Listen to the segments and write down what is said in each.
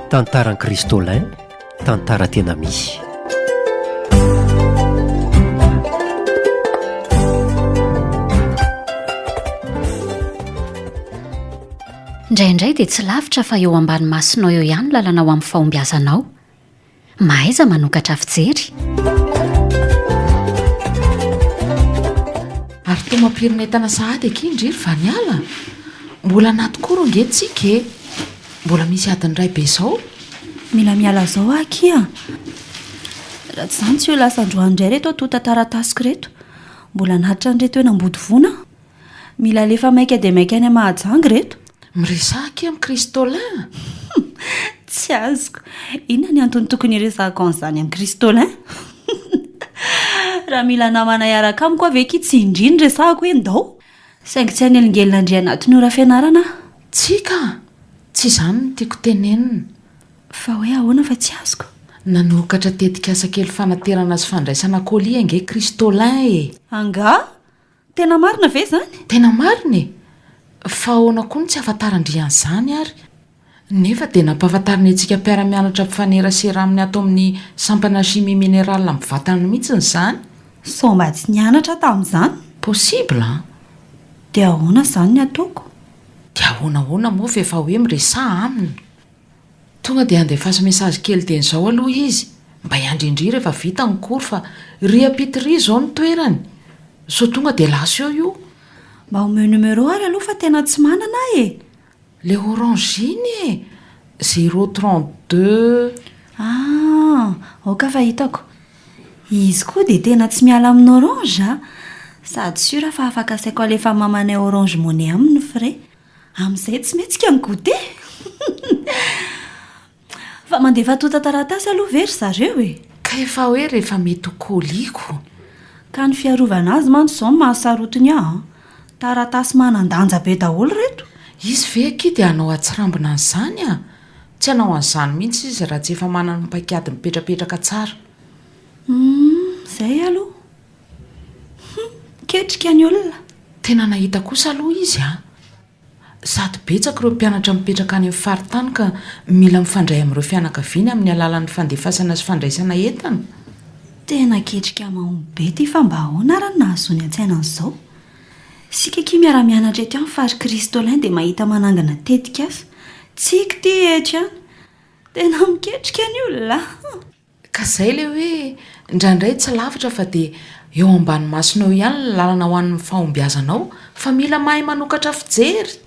Tantaran'i Christolin, tantara tena misy. Indraindray dia tsy lavitra fa eo ambany masonao eo ihany ny lalana ho amin'ny fahombiazanao. Mahaiza manokatra fijery. Ary toa mampirin'entana sahady akia ndry ry Vaniala a! Mbola anaty cours ange tsika e! Mbola misy adiny iray be izao. Mila miala izao aho akia a! Raha tsy izany tsy ho lasa androany indray ireto antontan-taratasiko ireto. Mbola hanatitra an'ireto eny Ambodivona aho. Mila alefa maika dia maika any Mahajanga ireto. Miresaha akia amin'i Christolin a! Tsy azoko. Inona ny antony tokony hiresahako an'izany amin'i Christolin? Raha mila namana hiaraka amiko aho ve akia tsy indry no resahako hoe ndao? Saingy tsy hanelingelina an-dry anatin'ny ora fianarana aho. Tsia ka! Tsy izany no tiako tenenina. Fa hoe ahoana fa tsy azoko? Nanokatra tetikasa kely fanaterana sy fandraisana colis ange Christolin e! Angaha? Tena marina ve izany? Tena marina e! Fa ahoana koa no tsy ahafantaran-dry an'izany ary? Nefa dia nampahafantariny antsika mpiara-mianatra mpifanerasera aminy ato amin'ny sampana chimie minérale mivantana mihitsy izany. Sao mba tsy nianatra aho tamin'izany? Possible an! Dia ahoana izany ny ataoko? Dia ahoana ahoana moa fa efa hoe miresaha aminy? Tonga dia andefaso message kely dieny izao aloha izy mba hiandry indry rehefa vita ny cours fa ry ampita ry izao ny toerany sao tonga dia lasa eo io. Mba omeo numéro ary aloha fa tena tsy manana aho e! Le orange iny e! Zéro 32. Ah! Aoka fa hitako. Izy koa dia tena tsy miala amin'ny orange a! Sady sûr fa afaka asaiko alefan'ny mamanay orange money aminy ny frais. Amin'izay tsy mihetsika ny goûter. Fa mandefa antontan-taratasy aloha ve ry zareo e? Ka efa hoe rehefa mety ho colis-ko. Ka ny fiarovana azy mantsy izao no mahasarotiny ahy an! Taratasy manan-danja be daholo ireto. Izy ve akia dia hanao atsirambina an'izany an? Tsy hanao an'izany mihitsy izy raha tsy efa manana ny paikady mipetrapetraka tsara. Humm, izay aloha. Hum, ketrika ny olona. Tena nahita kosa aloha izy an! Sady betsaka ireo mpianatra mipetraka any amin'ny faritany ka mila mifandray amin'ireo fianakaviany amin'ny alalan'ny fandefasana sy fandraisana entana. Tena ketrika mahomby be ity fa mba ahoana ary no nahazoany an-tsaina an'izao? Isika akia miara-mianatra eto ihany fa ry Christolin dia mahita manangana tetikasa. Tsiky ity eto ihany. Tena miketrika ny olona an! Ka zay le hoe indraindray tsy lavitra fa dia eo ambany masonao ihany ny lalana ho an'ny fahombiazanao fa mila mahay manokatra fijery.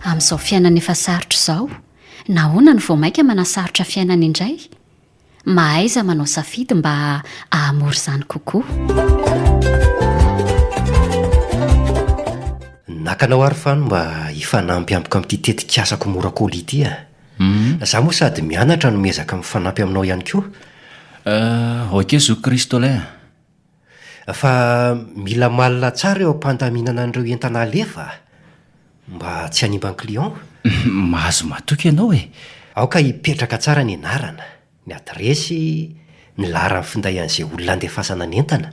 Amin'izao fiainana efa sarotra izao, nahoana no vao mainka manasarotra fiainana indray? Mahaiza manao safidy mba hahamora izany kokoa. Naka anao ary Fano mba hifanampy amiko amin'ity tetikasako mora colis ity a! Za moa sady mianatra no miezaka mifanampy aminao ihany koa. Euh, ok zoky Christolin a. Fa mila malina tsara eo am-pandaminana an'ireo entana alefa a! Mba tsy hanimba ny client. Mahazo matoky ianao e! Aoka hipetraka tsara ny anarana, ny adiresy, ny laharan'ny finday an'izay olona andefasana ny entana.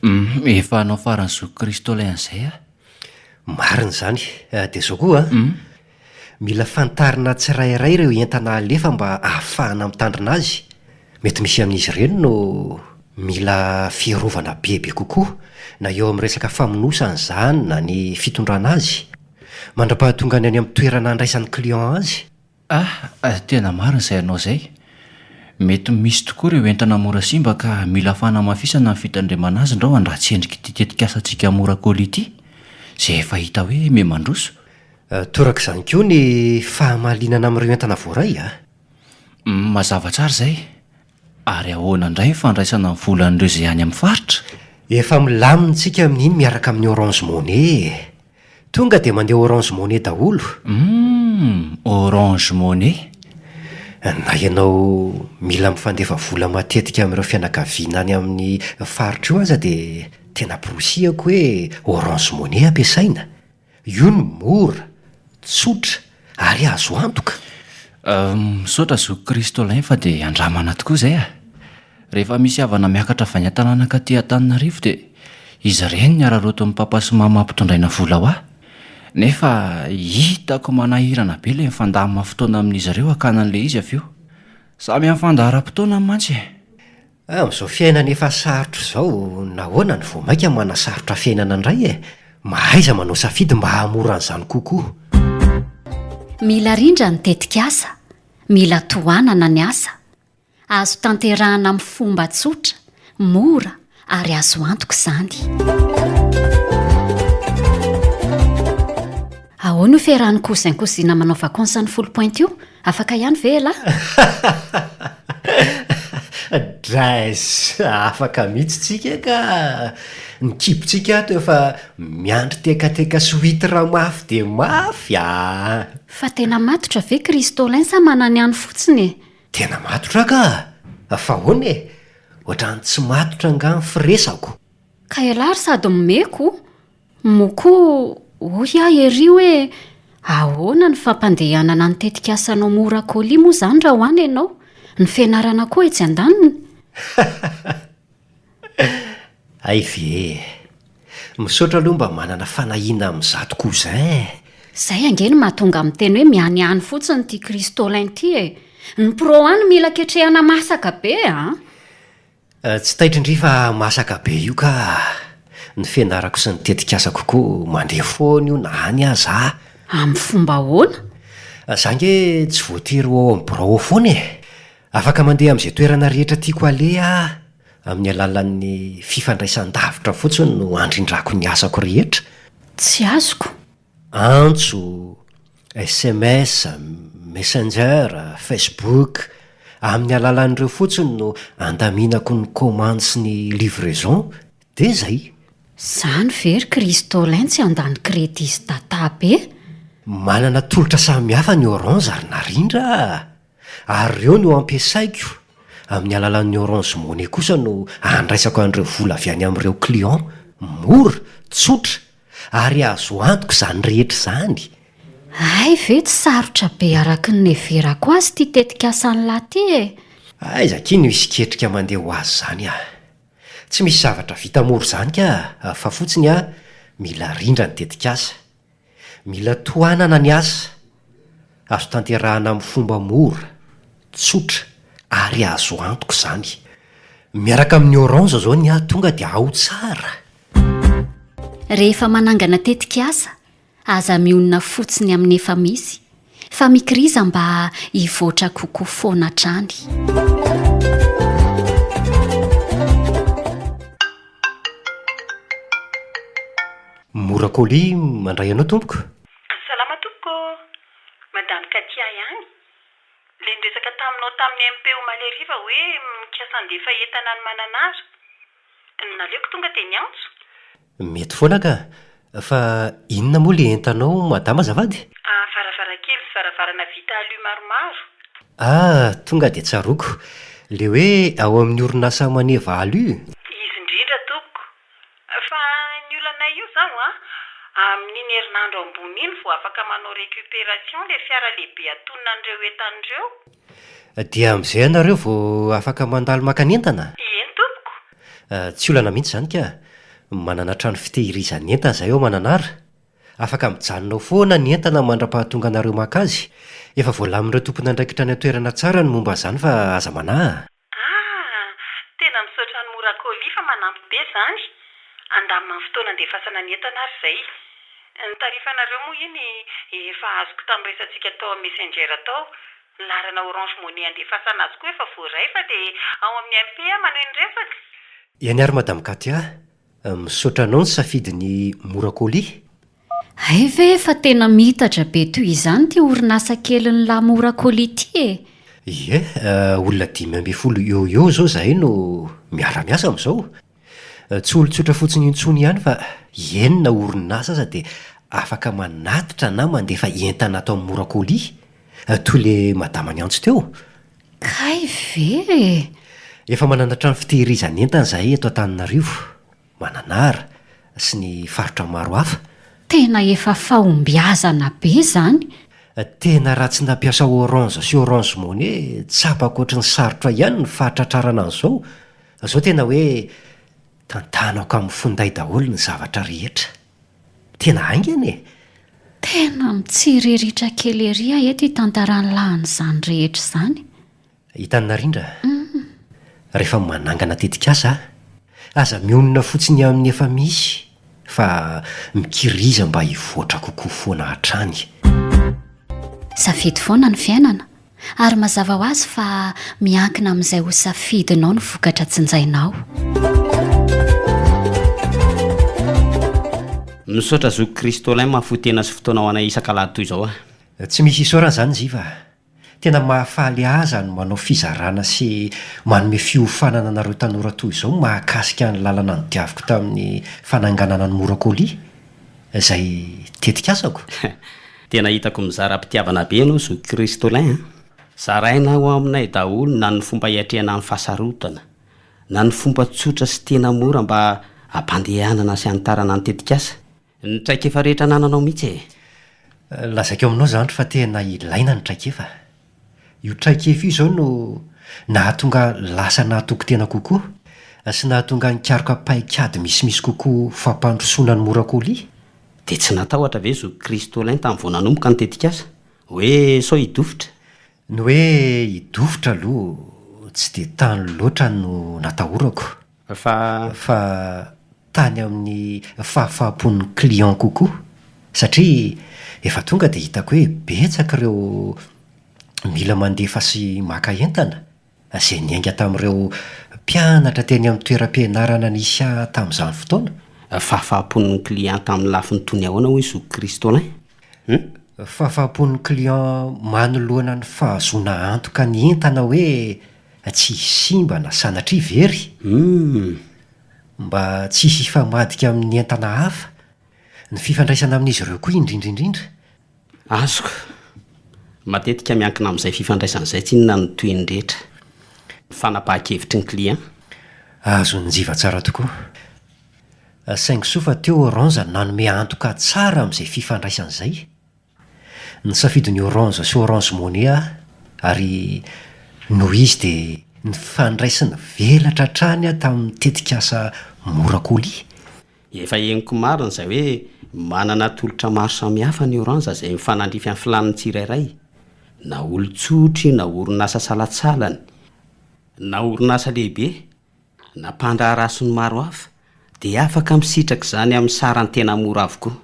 Hum, efa hanao faran'ny zoky Christolin an'izay aho. Marina izany. Dia izao koa an! Mila fantarina tsirairay ireo entana alefa mba ahafahana mitandrina azy. Mety misy amin'izy ireny no mila fiarovana bebe kokoa, na eo amin'ny resaka famonosana izany na ny fitondrana azy, mandra-pahatongany any amin'ny toerana andraisan'ny client azy. Ah, tena marina izay anao izay. Mety misy tokoa ireo entana mora simba ka mila fanamafisana ny fitandremana azy ndrao handratsy endrik'ity tetikasantsika mora colis ity, izay efa hita hoe miha-mandroso. Toraka izany koa ny fahamalinana amin'ireo entana voaray a! Mazava tsara izay. Ary ahoana indray ny fandraisana ny volan'ireo izay any amin'ny faritra? Efa milamina isika amin'iny miaraka amin'ny Orange Money e! Tonga dia mandeha Orange Money daholo. Humm! Orange Money. Na ianao mila mifandefa vola matetika amin'ireo fianakaviana any amin'ny faritra io aza dia tena amporisihako hoe Orange Money ampiasaina. Io no mora, tsotra ary azo antoka. Misaotra zoky Christolin fa dia andramana tokoa izay a! Rehefa misy havana miakatra avy any an-tanàna ka aty Antananarivo dia izy ireny ny araraotin'i papa sy mama ampitondraina vola ho ahy. Nefa hitako manahirana be ilay mifandamina fotoana amin'izy ireo hakana an'ilay izy avy eo. Samy amin'ny fandaharam-potoanany mantsy e! Amin'izao fiainana efa sarotra izao, nahoana no vao mainka manasarotra fiainana indray e? Mahaiza manao safidy mba hahamora an'izany kokoa. Mila rindra ny tetikasa, mila tohanana ny asa. Azo tanterahana amin'ny fomba tsotra, mora ary azo antoka izany. Ahoana io fiarahan'ny cousin cousine manao vacances any Foulpointe io? Afaka ihany ve elah? Drais, afaka mihitsy tsika ka! Ny kibontsika ato efa miandry tekateka sy huitre mafy dia mafy ah! Fa tena matotra ve Christolin sa mananihany fotsiny e? Tena matotra ka! Fa ahoana e? Ohatran'ny tsy matotra angaha ny firesako? Ka ialahy ry sady omeko moa koa hoy aho ery hoe ahoana ny fampandehanana ny tetikasanao mora colis moa izany raha ho any ianao? Ny fianarana koa etsy andaniny? Hay ve e! Misaotra aloha mba manana fanahiana amin'izato cousin e! Izay ange no mahatonga ahy miteny hoe mihanihany fotsiny ity Christolin ity e! Ny pro any mila ketrehana masaka be a! Tsy taitra indry fa masaka be io ka! Ny fianarako sy ny tetikasako koa mandeha foana io na any aza aho. Amin'ny fomba ahoana? Za ange tsy voatery ho ao amin'ny birao ao foana e! Afaka mandeha amin'izay toerana rehetra tiako haleha aho. Amin'ny alalan'ny fifandraisan-davitra fotsiny no andrindrako ny asako rehetra. Tsy azoko. Antso, sms, messenger, facebook, amin'ny alalan'ireo fotsiny no andaminako ny kaomandy sy ny livraison, dia izay. Izany ve ry Christolin tsy handany crédit sy data be? Manana tolotra samihafa ny Orange ry Narindra a! Ary ireo no ampiasaiko, amin'ny alalan'ny Orange Money kosa no andraisako an'ireo vola avy any amin'ireo clients. Mora, tsotra, ary azo antoka izany rehetra izany. Hay ve tsy sarotra be araky ny neverako azy ity tetikasan'lah ty e! Aiza akia no hisy ketrika mandeha ho azy izany ah! Tsy misy zavatra vita mora izany ka, fa fotsiny ah, mila arindra ny tetikasa. Mila tohanana ny asa, azo tanterahana amin'ny fomba mora, tsotra ary azo antoka izany. Miaraka amin'ny Orange izao ny ahy tonga dia ao tsara. Rehefa manangana tetikasa, aza mionona fotsiny amin'ny efa misy, fa mikiriza mba hivoatra kokoa foana hatrany. Mora colis mandray anao tompoko. Salama tompoko ô! Madame Katia ihany? Ilay niresaka taminao tamin'ny MP omaly hariva hoe mikasa handefa entana any Mananara. Naleoko tonga dia niantso. Mety foana ka! Fa inona moa ilay entanao madama azafady? Varavarankely sy varavarana vita alu maromaro. Ah! Tonga dia tsaroako. Ilay hoe ao amin'ny orinasa maneva alu? Izy indrindra tompoko. Fa ny olanay io zao an, amin'iny herinandro ambony iny vao afaka manao récupération le fiara lehibe atonina an'ireo entana ireo. Dia amin'izay ianareo vao afaka mandalo maka ny entana? Eny tompoko. Tsy olana mihitsy izany ka. Manana trano fitehirizana entana izahay ao Mananara. Afaka mijanona ao foana ny entana mandra-pahatonga anareo maka azy. Efa voalamin'ireo tompon'andraikitra any an-toerana tsara ny momba an'izany fa aza manahy a! Ah! Tena misaotra an'i Mora Colis fa manampy be zany! Andamina ny fotoana andefasana ny entana ary zay. Ny tarifanareo moa iny efa azoko tamin'ny resatsika tao amin'ny messenger tao. Ny laharana orange money andefasana azy koa efa voaray fa dia ao amin'ny MP aho manohy ny resaka. Eny ary Madame Katia, Misaotra anao nisafidy ny Mora Colis. Hay ve efa tena miitatra be toy izany ity orinasa kelin'ny La Mora Colis ity e! Ie, olona 15 eo ho eo izao izahay no miara-miasa amin'izao. Tsy olon-tsotra fotsiny intsony ihany fa enina orinasa aza dia afaka manatitra na mandefa entana ato amin'ny Mora Colis, toy ilay madama niantso teo. Kay ve e! Efa manana trano fitehirizan'entana izahay eto Antananarivo, Mananara sy ny faritra maro hafa. Tena efa fahombiazana be izany. Tena raha tsy nampiasa Orange sy Orange Money tsapako ohatry ny sarotra ihany ny fahatratrarana an'izao. Izao tena hoe tantanako amin'ny finday daholo ny zavatra rehetra. Tena haingana e! Tena mitsiriritra kely ery aho eto hitantaran'lah an'izany rehetra izany. Hitan'i Narindra? Rehefa manangana tetikasa, aza mionona fotsiny amin'ny efa misy fa mikiriza mba hivoatra kokoa foana hatrany. Safidy foana ny fiainana ary mazava ho azy fa miankina amin'izay ho safidinao ny vokatra tsinjainao. Misaotra zoky Christolin mahafoy tena sy fotoana ho anay isak'alahady toy izao ah. Tsy misy isaorana izany Ziva a! Tena mahafaly ahy izany manao fizarana sy manome fiofanana anareo tanora toy izao mahakasika ny lalana nodiaviko tamin'ny fananganana ny Mora Colis, izay tetikasako. Tena hitako mizara am-pitiavana be ianao zoky Christolin a! Zaraina ao aminay daholo na ny fomba hiatrehana ny fahasarotana, na ny fomba tsotra sy tena mora mba hampandehanana sy hanitarana ny tetikasa. Ny traikefa rehetra anananao mihitsy e! Lazaiko aminao zandry fa tena ilaina ny traikefa. Io traikefa io izao no nahatonga lasa nahatoky tena kokoa sy nahatonga nikaroka paikady misimisy kokoa fampandrosoana ny mora colis. Dia tsy natahotra ve zoky Christolin tamin'ny vao nanomboka ny tetikasa? Hoe sao hidofotra? Ny hoe hidofotra aloha tsy dia tany loatra no natahorako. Fa. Fa tany amin'ny fahafahampon'ny client kokoa satria efa tonga dia hitako hoe betsaka ireo mila mandefa sy maka entana izay niainga tamin'ireo mpianatra teny amin'ny toeram-pianarana nisy ahy tamin'izany fotoana. Fahafahampon'ny client tamin'ny lafiny toy ny ahoana hoy zoky Christolin? Hum? Fahafahampon'ny client manoloana ny fahazoana antoka ny entana hoe Tsy simba na sanatria very? Humm. Mba tsy hifamadika amin'ny entana hafa. Ny fifandraisana amin'izy ireo koa indrindra indrindra. Azoko. Matetika miankina amin'izay fifandraisana izay tsinona ny tohiny rehetra. Ny fanapahan-kevitry ny client. Azon'i Njiva tsara tokoa. Saingy soa fa teo Orange nanome antoka tsara amin'izay fifandraisana izay. Nisafidy ny Orange sy Orange Money aho ary noho izy dia nifandray sy nivelatra hatrany aho tamin'ny tetikasa Mora Colis. Efa henoko marina izay hoe manana tolotra maro samihafa ny Orange izay mifanandrify amin'ny filàn'ny tsirairay, na olon-tsotra io na orinasa salantsalany, na orinasa lehibe, na mpandraharaha sy ny maro hafa, dia afaka misitraka izany amin'ny sarany tena mora avokoa.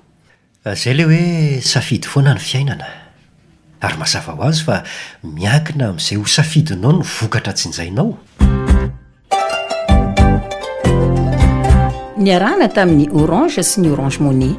Zay le hoe safidy foana ny fiainana. Ary mazava ho azy fa miankina amin'izay ho safidinao ny vokatra tsinjainao. Niarahana tamin'ny Orange sy ny Orange Money.